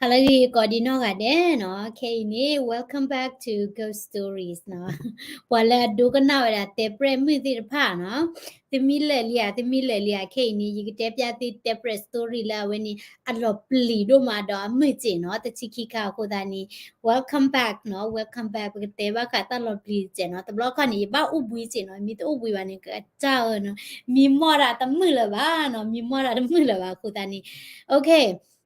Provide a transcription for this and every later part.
ဟါလၢအဂ့ၤ ကိးဒံနီၢ်ဂၤဒဲးနီၤ, ခဲအံၤန့ၣ် welcome back to Ghost Stories နီၤ. ပှၤလၢအဒိကနၣ်ဝဲဒၣ်တဲပြဲၣ်မုၣ်သ့ၣ်တဖၣ်နီၤ, သုမ့ၢ်လၢာ်လံဧါ, သုမ့ၢ်လၢာ်လံဧါ, ခဲအံၤန့ၣ် ယကတဲပျးသုတဲပြဲၣ် story လၢအဝဲန့ၣ် အလီၤပျံၤဒိၣ်မးဒီးအမုာ်စ့ၢ်နီၤ, တဆံခံခါအဃိသတးန့ၣ် welcome back နီၤ, welcome back ပကတဲဘၣ်ဃးတၢ်လီၤပျံၤစ့ၢ်နီၤ, တဘျီခီန့ၣ် ယဘၣ်အိၣ်ဘှံးစ့ၢ်နီၤ, မ့ၢ်တအိၣ်ဘှံးဘၣ်န့ၣ် ကစၢ်ဧၢနီၤ, မံမီၢ်ဒၣ်တမုာ်လၢၤဘၣ်နီၤ, မံမီၢ်ဒၣ်တမုာ်လၢၤဘၣ်အဃိသတးန့ၣ် OK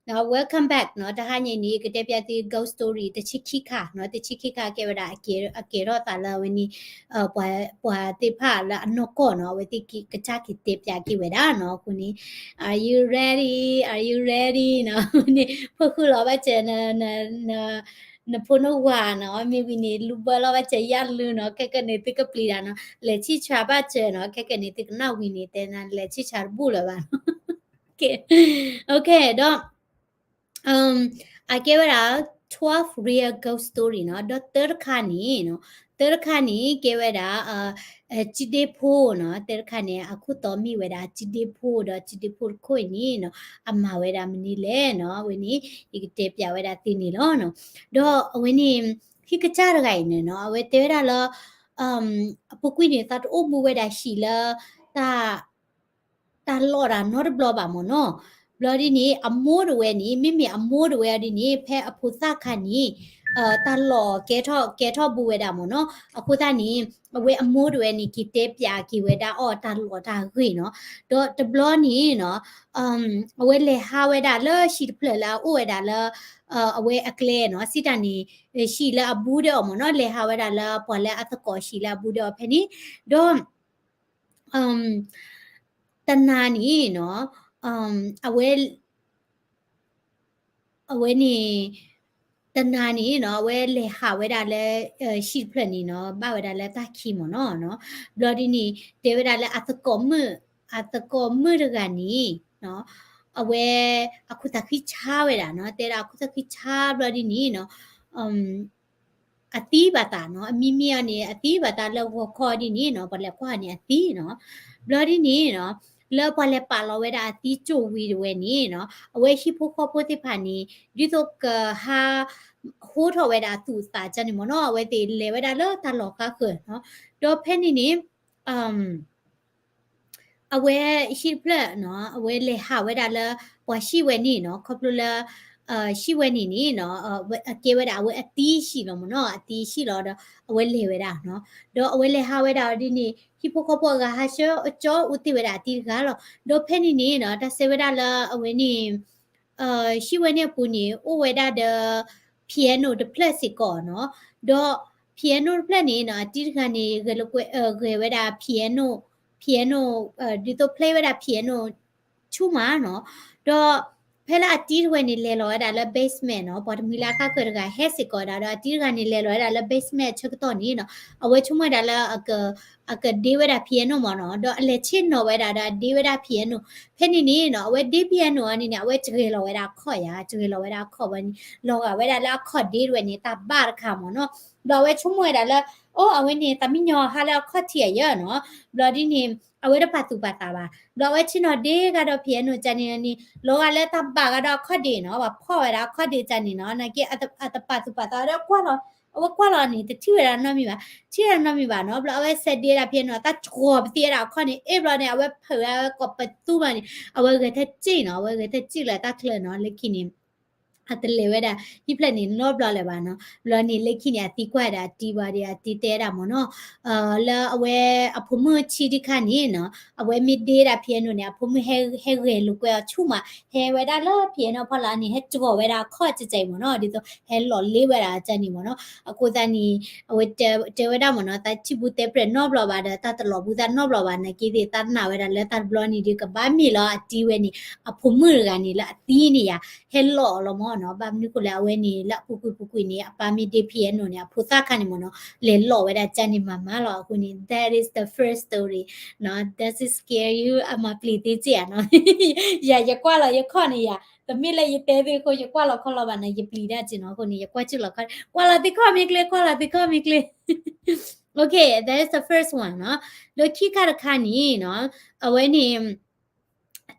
နီၤ, welcome back နီၤ, တဟါညါအံၤန့ၣ် ကတဲပျးသု ghost story တဆံခံခါနီၤ, တဆံခံခါကဲဝဲဒၣ် အကဲထီၣ်သးလၢအဝဲန့ၣ် ပှၤသ့ၣ်တဖၣ်လၢအနီၢ်ကီၢ်နီၤ, အဝဲသ့ၣ်ကစၢ်က့ၤတဲပျးက့ၤဝဲဒၣ်နီၤ, အဃိန့ၣ် Are you ready? Are you ready? နီၤ, န့ၣ် ဖိဃုာ်လီၤဘၣ်စၢၤ နဖိနဝၤနီၤ, မ့ၢ်ဝံၤန့ၣ် လူၤဘၢလီၤဘၣ်စၢၤယၢ်လူနီၤ, ခဲကနံၣ်သုကပျံၤတၢ်နီၤ, လဲၤဆံၣ်ဆါဘၣ်စၢၤနီၤ, ခဲကနံၣ်သုကနၣ်ဝံၤန့ၣ် တဲနၤလဲၤဆံၣ်ဆါတဘူၣ်လၢၤဘၣ်နီၤ. OK ဒီး အကဲဝဲဒၣ် twelve real ghost story နီၤ, ဒီးတၢတခါန့ၣ်နီၤ, တၢတခါန့ၣ် ကဲဝဲဒၣ် ကၠံဒ့ဖိနီၤ, တၢတခါန့ၣ် အခိၣ်တီမ့ၢ်ဝဲဒၣ်ကၠံဒ့ဖိ, ဒီးကၠံဒ့ဖိတခိၣ်အံၤန့ၣ်နီၤ, အမၤဝဲဒၣ်မနုၤလဲၣ်နီၤ, အဝဲန့ၣ် ယကတဲပျးဝဲဒၣ်သုန့ၣ်လီၤနီၤ. ဒီးအဝဲန့ၣ် ဟံၣ်ကစၢ်တဂၤအံၤန့ၣ်နီၤ, အဝဲတဲဝဲဒၣ်လၢ အပူၤကွံာ်န့ၣ် သးတအိၣ်ဘူးဝဲဒၣ်ဟံၣ်လၢ တၢ် တၢ်လီၢ်တၢ်နီတဘျီဘၣ်မ့ၢ်နီၤ. ဘျီဒ်န့ၣ် အမိၢ်တဝဲန့ၣ် မ့မ့ၢ်အမိၢ်တဝဲဒ်န့ၣ် ဖဲအဖိသၣ်ခါန့ၣ် တၢ်လီၢ်ကဲထီၣ် ကဲထီၣ်ဘူးဝဲဒၣ်မ့ၢ်နီၤ. အဃိသတးန့ၣ် အဝဲအမိၢ်တဝဲန့ၣ် က့ၤတဲပျးက့ၤဝဲဒၣ်အီၤတၢ်လီၢ်တၢ်ဂ့ၢ်နီၤ. ဒီးတဘျီန့ၣ်နီၤ အဝဲလဲၤဟးဝဲဒၣ်လၢဟံၣ်တဖျၢၣ်လၢအအိၣ်ဝဲဒၣ်လၢ အဝဲအကျဲနီၤ, စံးတၢ်န့ၣ် ဟံၣ်လၢအဘူးဒီးအီၤမ့ၢ်နီၤ, လဲၤဟးဝဲဒၣ်လၢပှၤလၢအသကိးဟံၣ်လၢအဘူးဒီးအီၤဖဲန့ၣ်, ဒီး တနၤန့ၣ်နီၤ အဝဲ အဝဲန့ၣ် တနၤန့ၣ်နီၤ အဝဲလဲၤဟးဝဲဒၣ်လၢ ဟံၣ်တဖျၢၣ်န့ၣ်နီၤ, ဘၣ်ဝဲဒၣ်လၢတၢ်ခံမ့ၢ်နီၤ. ဘျီဒ်န့ၣ် တဲဝဲဒၣ်လၢအသကိးမုၣ် အသကိးမုၣ်တဂၤန့ၣ် အဝဲ အခိၣ်သးဃံဆါဝဲဒၣ်နီၤ, တဲဒၣ်အခိၣ်သးဃံဆါဘျီဒ်န့ၣ်နီၤ အသံဘၣ်သးနီၤ, အမံမံအီၤန့ၣ် အသံဘၣ်သးလၢဂီၤခီဒ်န့ၣ်နီၤ, ပှၤလဲၤကွၢ်န့ၣ်အသံနီၤ. ဘျီဒ်န့ၣ်နီၤ လၢပှၤလဲၤပာ်လီၤဝဲဒၣ်အသံကၠိၣ်ဝံၤတဝဲန့ၣ်နီၤ, အဝဲဟံၣ်ဖိဃီဖိသ့ၣ်တဖၣ်န့ၣ် ဒ်သိးကဟး ဟိထီၣ်ဝဲဒၣ်အသူၣ်အသးကန့ၣ်မ့ၢ်နီၤ, အဝဲသ့ၣ်လဲၤဝဲဒၣ်လၢတၢ်လီၢ်ဃါဃၢၤနီၤ. ဒီးဖဲန့ၣ်န့ၣ် အဝဲဟံၣ်တဖျၢၣ်နီၤ, အဝဲလဲၤဟးဝဲဒၣ်လၢပှၤဟံၣ်ဝဲန့ၣ်နီၤ, ခီဖျိလၢ ဟံၣ်ဝဲန့ၣ်န့ၣ်နီၤ, အကဲဝဲဒၣ်အဝဲအသံဟံၣ်လီၤမ့ၢ်နီၤ, အသံဟံၣ်လီၤဒီး အဝဲလဲၤဝဲဒၣ်နီၤ. ဒီးအဝဲလဲၤဟးဝဲဒၣ်ဒ်န့ၣ် ဟံၣ်ဖိဃီဖိအဂၤဟးဆှၢကၠီအိၣ်တ့ၢ်ဝဲဒၣ်အသံတဂၤလီၤ. ဒီးဖဲန့ၣ်န့ၣ်နီၤ တၢ်စံးဝဲဒၣ်လၢအဝဲန့ၣ် ဟံၣ်ဝဲန့ၣ်အပူၤန့ၣ် အိၣ်ဝဲဒၣ်ဒီး piano တဖျၢၣ်စ့ၢ်ကီးနီၤ. ဒီး piano တဖျၢၣ်န့ၣ်နီၤ အတံၤတဂၤန့ၣ် ဂဲၤလိာ်ကွဲ ဂဲၤဝဲဒၣ် piano, piano ဒ်သိး play ဝဲဒၣ် piano ဆူၣ်မးနီၤ. ဒီးဖဲလၢအတံၤတဝဲန့ၣ် လဲၤလီၤဝဲဒၣ်လၢ basement နီၤ, ပှၤတမှံၤလၢအဃါဃၢၤတဂၤဟဲစ့ၢ်ကီးဒၣ်, ဒီးအတံၤတဂၤန့ၣ် လဲၤလီၤဝဲဒၣ်လၢ basement အဆၢကတီၢ်န့ၣ်နီၤ, အဝဲဆိကမိၣ်ဝဲဒၣ်လၢ အကဒ့ဝဲဒၣ် piano မ့ၢ်နီၤ, ဒီးအလဲၤဆ့ၣ်နီၤဝဲဒၣ်ဒီးအဒ့ဝဲဒၣ် piano. ဖဲန့ၣ်န့ၣ်နီၤ အဝဲဒ့ piano အီၤန့ၣ်န့ၣ် အဝဲစှဲၤလီၤဝဲဒၣ်အခီၣ်ယါ, စှဲၤလီၤဝဲဒၣ်အခီၣ်ဝဲန့ၣ် လီၤဂာ်ဝဲဒၣ်လၢအခီၣ်ဒ့တဝဲန့ၣ် တၢ်ဘၣ်တခါမ့ၢ်နီၤ. ဒီးအဝဲဆိကမိၣ်ဝဲဒၣ်လၢ အိၣ် အဝဲန့ၣ် တၢ်မံညီၤဟးလၢအခီၣ်ထံးအယၢၢ်နီၤ. ဘျီဒ်န့ၣ် အဝဲတပာ်သူၣ်ပာ်သးဘၣ်. ဘျီအဝဲဆ့ၣ်နီၤဒ့ကဒီး piano ကန့ၣ်န့ၣ် လီၤဂာ်လၢတၢ်ဘၣ်ကဒီးအခီၣ်ဒ့နီၤ, ပှၤဖီၣ်ဝဲဒၣ်အခီၣ်ဒ့ကန့ၣ်နီၤ, နာ်က့အတပာ်သူၣ်ပာ်သးဒီးကွၢ်လီၤ, အဝဲကွၢ်လီၤန့ၣ် တထံၣ်ဝဲဒၣ်နီတမံၤဘၣ်, ထံၣ်ဝဲဒၣ်နီတမံၤဘၣ်နီၤ. ဘျီအဝဲစဲးဒ့ဒၣ် piano တၢ်တြီၤပသံဝဲဒၣ်အခီၣ်န့ၣ် အ့ၣ်ဘျီန့ၣ် အဝဲဖုးဝဲကိးပသူဘျီန့ၣ် အဝဲဂဲၤထၢၣ်စံၣ်နီၤ, အဝဲဂဲၤထၢၣ်စံၣ်လၢတၢ်ချၢနီၤ, လၢခံန့ၣ် အတလဲၤဝဲဒၣ် ဟံၣ်ဖျၢၣ်န့ၣ်နီတဘျီလၢၤဘၣ်နီၤ. ဘျီန့ၣ် လၢခံန့ၣ် အသံကွၢ်ဒၣ်အတံၤဘၣ်ဒီး အတံၤတဲဒၣ်မ့ၢ်နီၤ, လၢအဝဲအဖိမုၣ်ဆံးတခါန့ၣ်နီၤ, အဝဲမ့ၢ်ဒ့ဒၣ် piano န့ၣ် အဖိမုၣ်ဟဲဂဲၤလိာ်ကွဲအီၤဆူၣ်မး, ဟဲဝဲဒၣ်လၢ piano ဖီလာ်န့ၣ် ဟဲတြီၤဝဲဒၣ်အခီၣ်ကဲကဲအံၤမ့ၢ်နီၤ, ဒ်သိးဟဲလီၤလ့ဝဲဒၣ်ကန့ၣ်မ့ၢ်နီၤ. အဃိသတးန့ၣ် အဝဲတဲဝဲဒၣ်မ့ၢ်နီၤ, တၢ်ထံၣ်ဘူးတဲပြဲးနီတဘျီဘၣ်ဒီး တၢ်တလီၤဘူးသးနီတဘျီဘၣ်, နာ်က့သ့ၣ်တၢ်နာ်ဝဲဒၣ်လၢတၢ်တဘျီန့ၣ်ဒီး ကဘၣ်မ့ၢ်လီၤအတံၤဝဲန့ၣ် အဖိမုၣ်တဂၤန့ၣ် လၢအသံန့ၣ်ယါ ဟဲလီၤအီၤလီၤမ့ၢ်နီၤ. ဘၣ်မနုၤဃိလဲၣ် အဝဲန့ၣ် လၢအပူၤကွံာ်ပူၤကွံာ်န့ၣ် အပၢ်မ့ၢ်ဒ့ piano န့ၣ် အဖိသၣ်ခါန့ၣ်မ့ၢ်နီၤ လဲၤလီၤဝဲဒၣ်ကန့ၣ်မၤမၤလီၤ. အဃိန့ၣ် that is the first story နီၤ. Does it scare you? အမၤပျံၤသုစ့ၢ်ဧါနီၤ. ယၤ ယကွၢ်လီၤယခီၣ်န့ၣ်ယၤ, တမ့ၢ်လၢယတဲသုအဃိ ယကွၢ်လီၤခီလီၤဘၣ်နီၤ, ယပျံၤဒၣ်က့နီၤ. အဃိန့ၣ် ယကွၢ်ကၠူၣ်လီၤခီၣ်, ကွၢ်လီၤသုခီၣ်မ့ၢ်ကျ့, ကွၢ်လီၤသုခီၣ်မ့ၢ်ကျ့. Okay, that is the first one နီၤ. ဒီးခံခါတခါန့ၣ်နီၤ, အဝဲန့ၣ်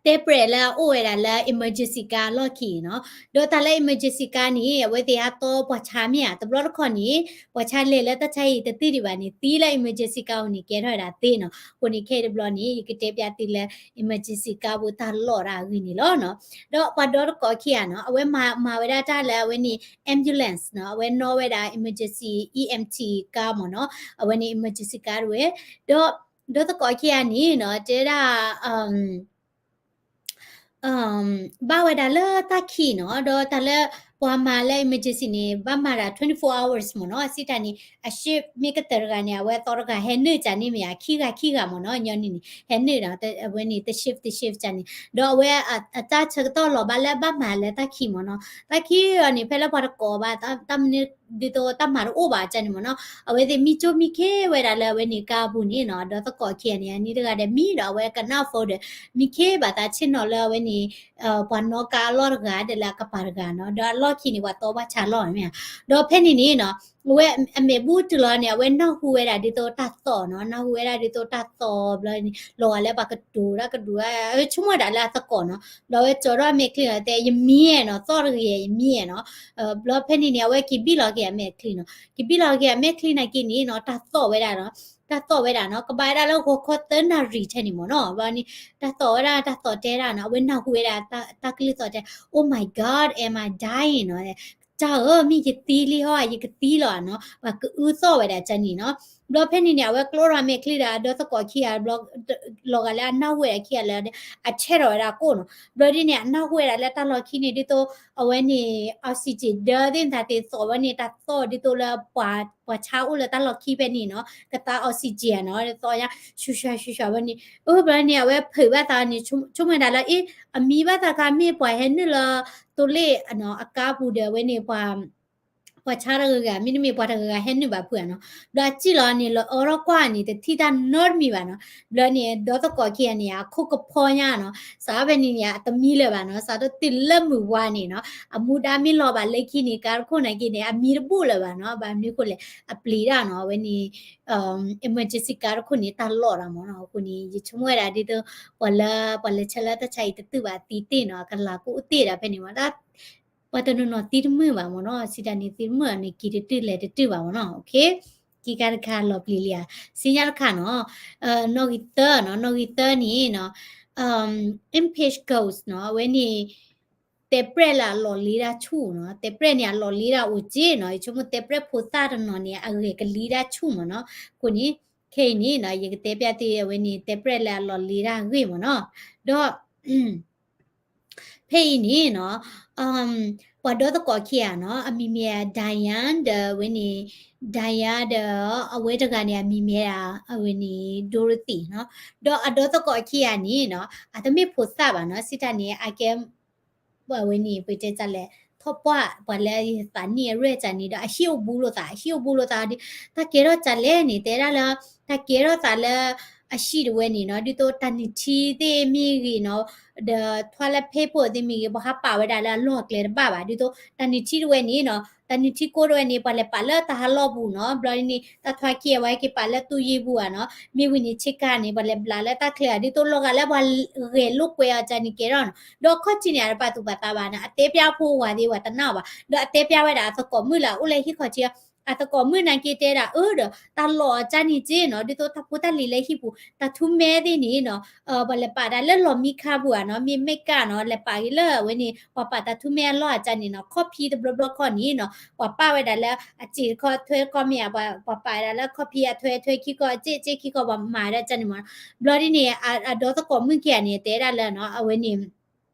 တဲပြဲးလၢအအိၣ်ဝဲဒၣ်လၢ emergency ကါအလီၢ်ခံနီၤ. ဒီးတၢ်လၢ emergency ကါန့ၣ် အဝဲသ့ၣ်ဟးတီပှၤဆါမ့ၢ်ဧါ, တဘျီတခီၣ်န့ၣ် ပှၤဆါလဲၤလၢတၢ်ဆါဟံၣ်တသ့ဒံးဘၣ်န့ၣ် သံလၢ emergency ကါအအိၣ်န့ၣ် ကဲထီၣ်ဝဲဒၣ်သ့နီၤ. အဃိန့ၣ်ခဲအံၤတဘျီန့ၣ် ယကတဲပျးသုလၢ emergency ကါပူၤတၢ်လီၢ်ဒၣ်အဂ့ၢ်န့ၣ်လီၤနီၤ. ဒီးပှၤဒီသကိးခံဂၤနီၤ အဝဲမၤဝဲဒၣ်တၢ်လၢအဝဲန့ၣ် ambulance နီၤ, အဝဲနီၣ်ဝဲဒၣ် emergency E M T ကါမ့ၢ်နီၤ, အဝဲန့ၣ် emergency ကါတဝဲ, ဒီး ဒီသကိးခံဂၤန့ၣ်နီၤ တဲဒၣ် ဘၣ်ဝဲဒၣ်လၢတၢ်ခံးနီၤ, ဒီးတၢ်လၢပှၤမၤလၢ emergency န့ၣ် ဘၣ်မၤဒၣ် twenty-four hours မ့ၢ်နီၤ, စံးတၢ်န့ၣ် အ shift မ့ၢ်ကတၢၢ်တဂၤန့ၣ် အဝဲသီတဂၤဟဲနုာ်ကန့ၣ်မ့ၢ်ဧါ, ခံဂၤခံဂၤမ့ၢ်နီၤ, ညီနုၢ်န့ၣ် ဟဲနုာ်ဒီး အဝဲန့ၣ် တ shift တ shift ကန့ၣ်, ဒီးအဝဲအတၢ်ဆၢကတီၢ်လီၤဘၣ်လၢဘၣ်မၤလၢတၢ်ခံးမ့ၢ်နီၤ, တၢ်ခံးအီၤန့ၣ် ဖဲလၢပှၤတကိးဘၣ် တၢ်မနုၤဒ်သိးတၢ်မၤတအိၣ်ဘၣ်ကန့ၣ်မ့ၢ်နီၤ, အဝဲသ့ၣ်မံကၠိမံခ့ဝဲဒၣ်လၢအဝဲန့ၣ်ကါပူၤန့ၣ်နီၤ, ဒီသကိးခံဂၤန့ၣ် အနံၣ်တဂၤဒီးမံဒီး အဝဲကနၣ်ဖိဒီး မံခ့ဘၣ်သးဆ့ၣ်နီၤလၢအဝဲန့ၣ် ပှၤနီၣ်ကါအလီၢ်တဂၤဒီးလၢအကပၤတဂၤနီၤ, ဒီးအလီၢ်ခံန့ၣ် ပှၤတီပှၤဆါလီၢ်မ့ၢ်ဧါ, ဒီးဖဲန့ၣ်န့ၣ်နီၤ အဝဲအမဲာ်ဘူတုၤလီၤန့ၣ် အဝဲနၢ်ဟူဝဲဒၣ်ဒ်သိးတၢ်သီၣ်နီၤ, နၢ်ဟူဝဲဒၣ်ဒ်သိးတၢ်သီၣ်ဘျီန့ၣ် လီၤဂာ်လၢပှၤကတိၤတၢ်ကဒုး ဆိကမိၣ်ဝဲဒၣ်လၢအသကိးနီၤ, ဘျီဝဲကၠီၤထီၣ်အမဲာ်ချံနီၤ တဲ ယမံနီၤ, သီၣ်တဂ့ၤယမံနီၤ, ဘျီဖဲန့ၣ်န့ၣ် အဝဲက့ၤဘံၣ်လီၤက့ၤအမဲာ်ချံနီၤ, က့ၤဘံၣ်လီၤက့ၤအမဲာ်ချံနာ်က့န့ၣ်နီၤ တၢ်သီၣ်ဝဲဒၣ်နီၤ, တၢ်သီၣ်ဝဲဒၣ်နီၤ, ကဘၣ်ဝဲဒၣ်လၢဂီၤခီသၢနၣ်ရံၣ်ထဲန့ၣ်မ့ၢ်နီၤ, ဘျီန့ၣ် တၢ်သီၣ်ဝဲဒၣ် တၢ်သီၣ်တဲဒၣ်နီၤ, အဝဲနၢ်ဟူဝဲဒၣ် တၢ်ကလုၢ်သီၣ်တဲ Oh my God, am I dying နီၤ, တၢ်ဧၢ မ့ၢ်ယသံလံဟီ ယကသံလီၤနီၤ, ပှၤကအုသီၣ်ဝဲဒၣ်ကန့ၣ်နီၤ, ဘျီဖဲန့ၣ်န့ၣ် အဝဲကျိထီၣ်မဲာ်ချံဒီး အဒီသကိးခံဂၤဘျီ လီၤဂာ်လၢအနၢ်ဟူဝဲဒၣ်ခံဂၤလၢ အဆဲးထီၣ်ဝဲဒၣ်ကိၣ်နီၤ, ဘျီဒ်န့ၣ် အနၢ်ဟူဝဲဒၣ်လၢတၢ်လီၢ်ခံန့ၣ် ဒ်သိး အဝဲန့ၣ် oxygen ဒၢသ့ၣ်မတၤသ့ၣ်သီၣ်ဝဲန့ၣ် တၢ်သီၣ်ဒ်သိးလၢ ပှၤဆါအိၣ်လၢတၢ်လီၢ်ခံဖဲန့ၣ်နီၤ, ကသါ oxygen နီၤ သီၣ်ယါ ရှူရှါရှူရှါဝဲန့ၣ်, အၢ ဘျီန့ၣ် အဝဲဖုးဘၣ်သးန့ၣ် ဆိကမိၣ်ဒၣ်လၢ အ့ အမံဘၣ်သးခါ မ့ၢ်ပှၤဟဲနုာ်လၢ သိလ့ၣ်အကါပူၤဒီး အဝဲန့ၣ် ပှၤဆါတဂၤဂၤ မ့တမ့ၢ်ပှၤတဂၤဂၤဟဲနုာ်ဘၣ်ဖုးဧါနီၤ, ဘျီအစံၣ်လီၤန့ၣ် လီၤအီထီၣ်ကွၢ်န့ၣ် တထံၣ်တၢ်နီတမံၤဘၣ်နီၤ, ဘျီန့ၣ် ဒီသကိးခံဂၤန့ၣ် အခိၣ်ကဖီညါနီၤ, စးဖဲန့ၣ်န့ၣ် အတမံလၢၤဘၣ်နီၤ, စးထီၣ်တုၤလၢမုၢ်ဝါန့ၣ်နီၤ, အမူဒါမ့ၢ်လီၤဘၣ်လၢခံန့ၣ် ကါတခိၣ်နာ်က့န့ၣ် အမံတဘူၣ်လၢၤဘၣ်နီၤ, ဘၣ်မနုၤအဃိလဲၣ် အပျံၤတၢ်နီၤ, အဝဲန့ၣ် emergency ကါတခိၣ်န့ၣ် တၢ်လီၢ်တၢ်မ့ၢ်နီၤ, အဃိန့ၣ် ယဆိကမိၣ်ဝဲဒၣ်ဒ်သိး ပှၤလၢ ပှၤလဲၤဆၢလၢတၢ်ဆါအံၤတတုာ်ဘၣ်သံတ့ၢ်နီၤ, ကလၤကအိၣ်တ့ၢ်ဒၣ်ဖဲန့ၣ်မ့ၢ် ပှၤတနီၤနီၤသံတမုာ်ဘၣ်မ့ၢ်နီၤ, စံးတၢ်န့ၣ်သံတမုာ်န့ၣ် က့ၤတတုာ်လဲၤတတုာ်ဘၣ်မ့ၢ်နီၤ, က့ၤကါတခါလီၤပျံၤလံဧါ, စံညါတခါနီၤ, နီၣ်ဂံၢ်သၢနီၤ, နီၣ်ဂံၢ်သၢန့ၣ်နီၤ, Impatient Ghost နီၤ, အဝဲန့ၣ် တဲပြဲၣ်လၢအလီၢ်လံတၢ်ဆူၣ်နီၤ, တဲပြဲၣ်န့ၣ် အလီၢ်လံတၢ်အိၣ်က့နီၤ, ယဆိကမိၣ်တဲပြဲၣ်ဖိသၣ်တနီၤန့ၣ် အဂဲၤကလံတၢ်ဆူၣ်မ့ၢ်နီၤ, အဃိန့ၣ် ခဲအံၤန့ၣ်နီၤ ယကတဲပျးသုအဝဲန့ၣ် တဲပြဲၣ်လၢအလီၢ်လံတၢ်အဂ့ၢ်မ့ၢ်နီၤ, ဒီး ဖဲအံၤန့ၣ်နီၤ, ပှၤဒီသကိးခံဂၤနီၤ, အမံၤမ့ၢ်ဒၣ် Diane ဒီးဝဲန့ၣ် Diane ဒီး အဝဲတဂၤန့ၣ် အမံၤမ့ၢ်ဒၣ် အဝဲန့ၣ် Dorothy နီၤ, ဒီးအဒီသကိးခံဂၤန့ၣ်နီၤ, အတမ့ၢ်ဖိသၣ်ဘၣ်နီၤ, စံးတၢ်န့ၣ် အကဲ အဝဲန့ၣ် ပတဲတၢ်လဲၣ် ထီၣ်ပှၢ် ပှၤလၢယသးနံၣ်အရွဲၣ်တၢ်န့ၣ်ဒီး အဟံၣ်အိၣ်ဘူးလိာ်သး အဟံၣ်အိၣ်ဘူးလိာ်သးဒီး တၢ်ကဲထီၣ်တၢ်လဲၣ်န့ၣ် တဲဒၣ်လၢ တၢ်ကဲထီၣ်သးလၢ အဟံၣ်တဝဲန့ၣ်နီၤ, ဒ်သိးတၢ်နုၢ်ထံသ့ၣ်မ့ၢ်ဂ့ၤနီၤ, ဒီးထွါလၢဖ့ဖိသ့ၣ်မ့ၢ်ဂ့ၤ ပှၤဟးပာ်ဝဲဒၣ်လၢအလီၢ်အကျဲတဘၣ်ဘၣ်, ဒ်သိးတၢ်နုၢ်ထံတဝဲန့ၣ်နီၤ, တၢ်နုၢ်ထံကိတဝဲန့ၣ် ပှၤလဲၤပာ်လၢတၢ်ဟးလီၢ်ပူၤနီၤ, ဘျီဒ်န့ၣ် တၢ်ထွါခံ အဝဲက့ၤပာ်လၢသူၣ်ယ့ၢ်ပူၤဧါနီၤ, မ့ၢ်ဝံၤန့ၣ် ဆ့ကၤန့ၣ် ပှၤလဲၤဘျးလၢတၢ်ချ့ဧါ, ဒ်သိးလီၤဂာ်လၢပှၤဂဲၤလိာ်ကွဲအီၤတၢ်န့ၣ်ကဲထီၣ်နီၤ, ဒီးခီၣ်ထံးန့ၣ် အတပာ်သူၣ်ပာ်သးဘၣ်နီၤ, အတဲပျးအဖိအဝၤသ့ၣ် ပှၤတနာ်အီၤဘၣ်, ဒီးအတဲပျးဝဲဒၣ်အသကိးမုၣ်လၢအအိၣ်လၢဟံၣ်ခီၣ်ထံး အသကိးမုၣ်နာ်က့တဲဒၣ်အၢဒီး တၢ်လီၢ်အီၤတၢ်န့ၣ်က့နီၤ, ဒ်သိးတၢ်ဖိတၢ်လံၤလၢဟံၣ်ပူၤ တၢ်ထူမဲသ့ၣ်န့ၣ်နီၤ, ပှၤလဲၤပာ်တၢ်လၢလီၢ်မံခါပူၤဧါနီၤ, မ့ၢ်မ့ၢ်ကၣ်နီၤ, လဲၤပာ်က့ၤလၢအဝဲန့ၣ် ပှၤပာ်တၢ်ထူမဲအလီၢ်အတၢ်န့ၣ်နီၤ, ခီၣ်ဖံးတဘျီဘျီခီန့ၣ်နီၤ, ပှၤပာ်ဝဲဒၣ်လၢအစ့ၣ်တခီအထွဲတခီမ့ၢ်ဧါ, ပှၤပာ်ဝဲဒၣ်လၢခီၣ်ဖံးအထွဲထွဲခံခီအစ့ၣ်စ့ၣ်ခံခီ ပှၤမၤဝဲဒၣ်တၢ်န့ၣ်မး, ဘျီဒ်န့ၣ် အဒီသကိးမုၣ်ခံဂၤန့ၣ် တဲဒၣ်လၢနီၤ, အဝဲန့ၣ်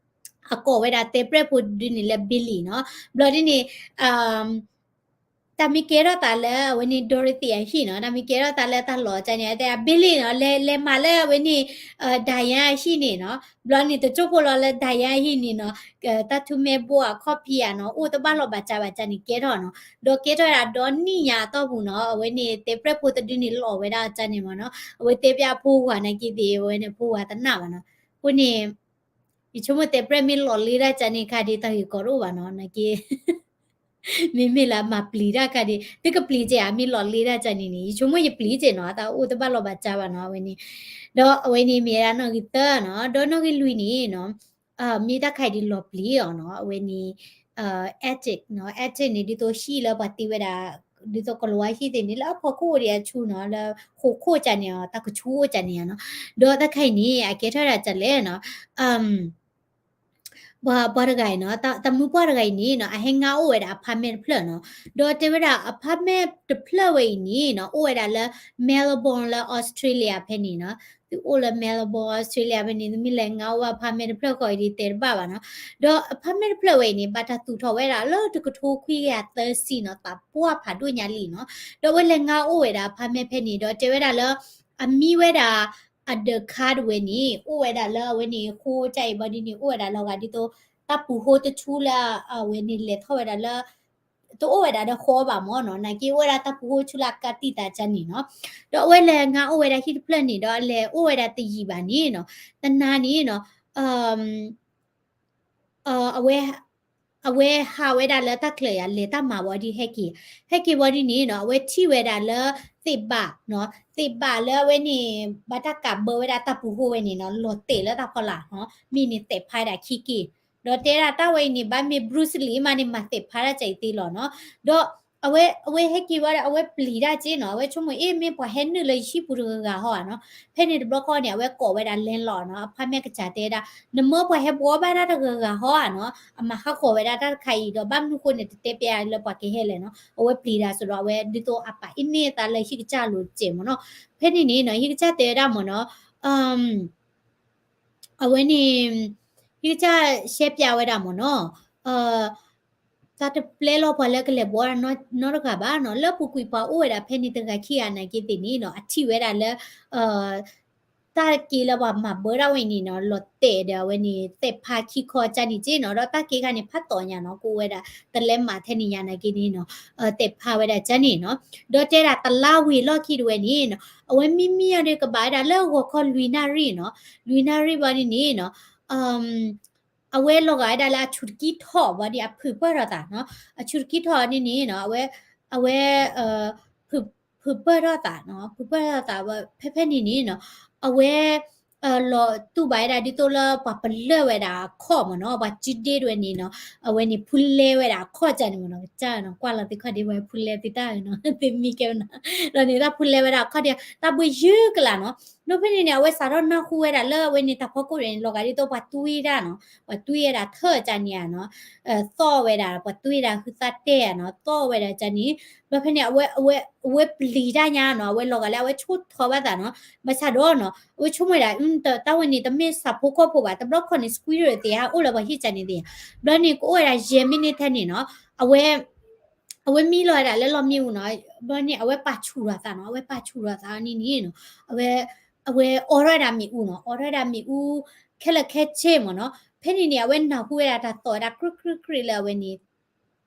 အကိးဝဲဒၣ်တဲပြဲၣ်ဖိတဒုန့ၣ်လၢ Billy နီၤ, ဘျီဒ်န့ၣ် တၢ်မ့ၢ်ကဲထီၣ်သးလၢအဝဲန့ၣ် Dorothy အဟံၣ်နီၤ, တၢ်မ့ၢ်ကဲထီၣ်သးလၢတၢ်လီၢ်အတၢ်န့ၣ် အတဲ Billy နီၤ, လဲၤလဲၤမၤလၢအဝဲန့ၣ် Diane အဟံၣ်န့ၣ်နီၤ, ဘျီန့ၣ် တစိၢ်ဖိလီၤလၢ Diane အဟံၣ်န့ၣ်နီၤ, တၢ်ထူမဲဘိဧါ ခီၣ်ဖံးဧါနီၤ, အိၣ်တဘၣ်လီၢ်ဘၣ်စးဘၣ်တၢ်န့ၣ်ကဲထီၣ်နီၤ, ဒီးကဲထီၣ်ဝဲဒၣ်ဒီနံၣ်ညါအတီၢ်ပူၤနီၤ, အဝဲန့ၣ်တဲပြဲၣ်ဖိတဒုန့ၣ် လီၤဝဲဒၣ်အတၢ်န့ၣ်မးနီၤ, အဝဲတဲပျးအဖိဝၤနာ်က့သ့ၣ် အဝဲန့ၣ်ဖိဝၤတနာ်ဘၣ်နီၤ, အဃိန့ၣ် ယဆိကမိၣ်တဲပြဲၣ်မ့ၢ်လီၢ်လံတၢ်တၢ်န့ၣ်ခါဒီး တၢ်ဂ့ၢ်ကီတအိၣ်ဘၣ်နီၤ, နာ်က့ မ့မ့ၢ်လၢအမၤပျံၤတၢ်ခါဒံး သုကပျံၤကဲဧါ မ့ၢ်လီၤလ့တၢ်ကန့ၣ်န့ၣ် ယဆိကမိၣ်ယပျံၤကဲနီၤ တၢ်အိၣ်တဘၣ်လီၤဘၣ်ကၢဘၣ်နီၤ အဝဲန့ၣ်, ဒီးအဝဲန့ၣ်မ့ၢ်ဝဲဒၣ်နီၣ်ဂံၢ်သၢနီၤ ဒီးနီၣ်ဂံၢ်လွံၢ်န့ၣ်နီၤ မ့ၢ်တၢ်ခါအံၤဒ်လီၤပျံၤအီၤနီၤ အဝဲန့ၣ် acid နီၤ acid န့ၣ် ဒ်သိးဟံၣ်လၢပှၤတ့ဝဲဒၣ် ဒ်သိးကလၤဝါဟံၣ်သ့ၣ်န့ၣ် လၢအဖီခိၣ်ဒံးအဆူနီၤ လၢဃိးခိၣ်ကန့ၣ် တၢ်ကဆူအိၣ်ကန့ၣ်နီၤ ဒီးတၢ်ခါအံၤန့ၣ် အကဲထီၣ်ဒၣ်ကလဲၣ်နီၤ ပှၤ ပှၤတဂၤအံၤနီၤ တၢ်မုၢ်ပှၢ်တဂၤအံၤန့ၣ်နီၤ အဟဲငါအိၣ်ဝဲဒၣ် apartment တဖျၢၣ်နီၤ ဒီးတဲဝဲဒၣ် apartment တဖျၢၣ်ဝဲအံၤန့ၣ်နီၤ အိၣ်ဝဲဒၣ်လၢ Melbourne လၢ Australia ဖဲန့ၣ်နီၤ သုအိၣ်လၢ Melbourne Australia ဖဲန့ၣ် သုမ့ၢ်လဲၤငါအိၣ်ဘၣ် apartment တဖျၢၣ်ဃီအံၤဒ်တဲတဘၣ်ဘၣ်နီၤ ဒီး apartment တဖျၢၣ်ဝဲအံၤန့ၣ် ဘၣ်တၢ်သူၣ်ထီၣ်ဝဲဒၣ်လၢတကထိခွံကယၤသၢဆံနီၤ သးပှၢ်ဖးဒိၣ်ညါလံနီၤ ဒီးအဝဲလဲၤငါအိၣ်ဝဲဒၣ် apartment ဖဲန့ၣ် ဒီးတဲဝဲဒၣ်လၢ အမံဝဲဒၣ် အဒၢးခါတဝဲန့ၣ် အိၣ်ဝဲဒၣ်လၢအဝဲန့ၣ် ဃိကၢအံၤဘၣ်ဒ်န့ၣ် အိၣ်ဝဲဒၣ်လီၤဂာ်ဒ်သိး တၢ်ပူၤဃိတဆူလၢ အဝဲန့ၣ်လဲၤထီၣ်ဝဲဒၣ်လၢ တအိၣ်ဝဲဒၣ်ဒီးဃီဘၣ်မ့ၢ်နီၤ နာ်က့အိၣ်ဝဲဒၣ်တၢ်ပူၤဃိဆူလၢအကါတံာ်သးကန့ၣ်နီၤ ဒီးအဝဲလဲၤငါအိၣ်ဝဲဒၣ်ဟံၣ်တဖျၢၣ်န့ၣ် ဒီးအလဲၤအိၣ်ဝဲဒၣ်တယံာ်ဘၣ်န့ၣ်နီၤ တနၤန့ၣ်နီၤ အဝဲ အဝဲဟးဝဲဒၣ်လၢတၢ်ချၢးယၤ လဲၤတၢ်မၤဘၣ်ဒ်ဟဲက့ၤ, ဟဲက့ၤဘၣ်ဒ်န့ၣ်နီၤ အဝဲထံၣ်ဝဲဒၣ်လၢ သ့ၣ်ဘၣ်နီၤ သ့ၣ်ဘၣ်လၢအဝဲန့ၣ် ဘၣ်တၢ်ကးဘၢဝဲဒၣ်တၢ်ပူၤဃိဝဲန့ၣ်နီၤ လီၤတဲာ်လၢတၢ်ဖီလာ်နီၤ မ့ၢ်န့ၣ်သဲးဖးဒၣ်ခံက့ၤ, ဒီးတဲဒၣ်တၢ်ဝဲအံၤန့ၣ် ဘၣ်မ့ၢ် Bruce Lee မးန့ၣ် မၤသဲးဖးဒၣ်ကၢအံၤသ့လီၤနီၤ, ဒီး အဝဲ အဝဲဟဲက့ၤဝဲဒၣ် အဝဲပျံၤတၢ်က့နီၤ အဝဲဆိကမိၣ်အ့ၣ် မ့ၢ်ပှၤဟဲနုာ်လၢယဟံၣ်ပူၤတဂၤဂၤဟီဧါနီၤ, ဖဲန့ၣ်တဘျီဃီန့ၣ် အဝဲကိးဝဲဒၣ် landlord နီၤ အဖါမဲာ်ကစၢ်တဲဒၣ် နမၢပှၤဟဲဘှီဘၣ်တၢ်တဂၤဂၤဟီဧါနီၤ, အမၤဟးဂီၤဝဲဒၣ်တၢ်တခါအံၤဒီး ဘၣ်မနုၤဃိန့ၣ် တတဲပျးလၢပှၤကဟဲလဲၣ်နီၤ, အဝဲပျံၤတၢ်စ့ၢ်ဒီး အဝဲဒ်သိးအပာ်အ့ၣ်န့ၢ်အသးလၢဟံၣ်ကစၢ်အလိၤတစဲးမ့ၢ်နီၤ, ဖဲန့ၣ်န့ၣ်နီၤ ဟံၣ်ကစၢ်တဲဝဲဒၣ်မ့ၢ်နီၤ အဝဲန့ၣ် ဟံၣ်ကစၢ်ရှဲပျးဝဲဒၣ်မ့ၢ်နီၤ, တၢ်တပျဲလီၤပှၤလၢကလဲၤဘှီတၢ်နီတဂၤဘၣ်နီၤ, လၢအပူၤကွံာ်ပှၤအိၣ်ဝဲဒၣ်ဖဲန့ၣ်တဂၤခံဂၤနာ်က့သ့ၣ်န့ၣ်နီၤ, အထံၣ်ဝဲဒၣ်လၢ တၢ်က့လၢပှၤမၤဘၢတၢ်ဝဲန့ၣ်နီၤ လီၤတဲာ်ဒီးအဝဲန့ၣ် သဲးဖးခံခီကၢန့ၣ်က့နီၤ, ဒီးတၢ်က့ခါန့ၣ် ဖးတီၤညါနီၤ, ကအိၣ်ဝဲဒၣ် တလဲမၤထဲန့ၣ်ညါနာ်က့န့ၣ်နီၤ, သဲးဖးဝဲဒၣ်ကၢန့ၣ်နီၤ, ဒီးတဲဒၣ်တလါဝံၤလီၢ်ခံတဝဲန့ၣ်နီၤ, အဝဲမံမံအီၤဒီးကဘၣ်ဝဲဒၣ်လၢဂီၤခီလွံၢ်နၣ်ရံၣ်နီၤ, လွံၢ်နၣ်ရံၣ်ဘၣ်ဒ်န့ၣ်နီၤ အဝဲလီၤဂာ်ဝဲဒၣ်လၢအဆူၣ်တကံထီၣ်ဘၣ်ဒ်အဖုၣ်ပၢၢ်ထီၣ်သးနီၤ, အဆူၣ်တကံထီၣ်ဒ်န့ၣ်နီၤ, အဝဲ အဝဲ ဖုၣ်ပၢၢ်ထီၣ်သးနီၤ, ဖုၣ်ပၢၢ်ထီၣ်သးဝဲ ဖဲဖဲန့ၣ်န့ၣ်နီၤ, အဝဲ လီၤတူၢ်ဘၣ်ဝဲဒၣ်ဒ်သိးလၢပှၤပလၢၢ်ဝဲဒၣ်အခီၣ်မ့ၢ်နီၤ, ပှၤစုဒ့တဝဲန့ၣ်နီၤ, အဝဲန့ၣ်ဖူလဲဝဲဒၣ်အခီၣ်ကၢန့ၣ်မ့ၢ်နီၤ, ကစၢ်နီၤ ကွၢ်လီၤသုခီၣ်ဒ့ဝဲဖူလဲသုတၢ်နီၤ, သုမံကဲဝဲနီၤ, ဒီးန့ၣ်တၢ်ဖူလဲဝဲဒၣ်အခီၣ်ဒ့ တၢ်ဘှ့ၣ်ယုၢ်ကလာ်နီၤ, ဒီးဖဲန့ၣ်န့ၣ် အဝဲစးထီၣ်နၢ်ဟူဝဲဒၣ်လၢအဝဲန့ၣ်တၢ်ဖီခိၣ်န့ၣ် လီၤဂာ်ဒ်သိးပှၤတွံၢ်တၢ်နီၤ, ပှၤတွံၢ်ဝဲဒၣ်ထၢၣ်ကၢန့ၣ်ဧါနီၤ, သီၣ်ဝဲဒၣ် ပှၤတွံၢ်ဝဲဒၣ်ဟုသၣ်တဲၣ်ဧါနီၤ, သီၣ်ဝဲဒၣ်ကၢန့ၣ်, ဒီးဖဲန့ၣ် အဝဲ အဝဲပျံၤတၢ်ညါနီၤ, အဝဲလီၤဂာ်လၢအဝဲဆိၣ်ထီၣ်ဘၣ်သးနီၤ, ဘၣ်ဆၣ်ဒီးနီၤ အဝဲဆိကမိၣ်ဝဲဒၣ် တၢ်ဝဲန့ၣ်တမ့ၢ်ဆၣ်ဖိကီၢ်ဖိဘၣ်, တဘျီခီန့ၣ် စကွံရၢၣ်သ့ၣ်ဧါ အိၣ်လၢပှၤဟံၣ်ကၢန့ၣ်သ့ၣ်ဧါ, ဘျီန့ၣ် ကအိၣ်ဝဲဒၣ်ယဲၢ်မံးနံးထဲန့ၣ်နီၤ, အဝဲ အဝဲမံလီၤဝဲဒၣ်လၢလီၢ်မံအူနီၤ, ဘျီန့ၣ် အဝဲပာ်ဆူၣ်ထီၣ်သးနီၤ, အဝဲပာ်ဆူၣ်ထီၣ်သးန့ၣ်န့ၣ်နီၤ, အဝဲ အဝဲအိးထီၣ်ဝဲဒၣ်မ့ၣ်အူနီၤ, အိးထီၣ်ဝဲဒၣ်မ့ၣ်အူ ခဲလၢာ်ခဲဆ့မ့ၢ်နီၤ, ဖဲန့ၣ်န့ၣ် အဝဲနၢ်ဟူဝဲဒၣ်တၢ်သီၣ်ဝဲဒၣ် ကြုၢ်ကြုၢ်ကြုၢ်လၢအဝဲန့ၣ်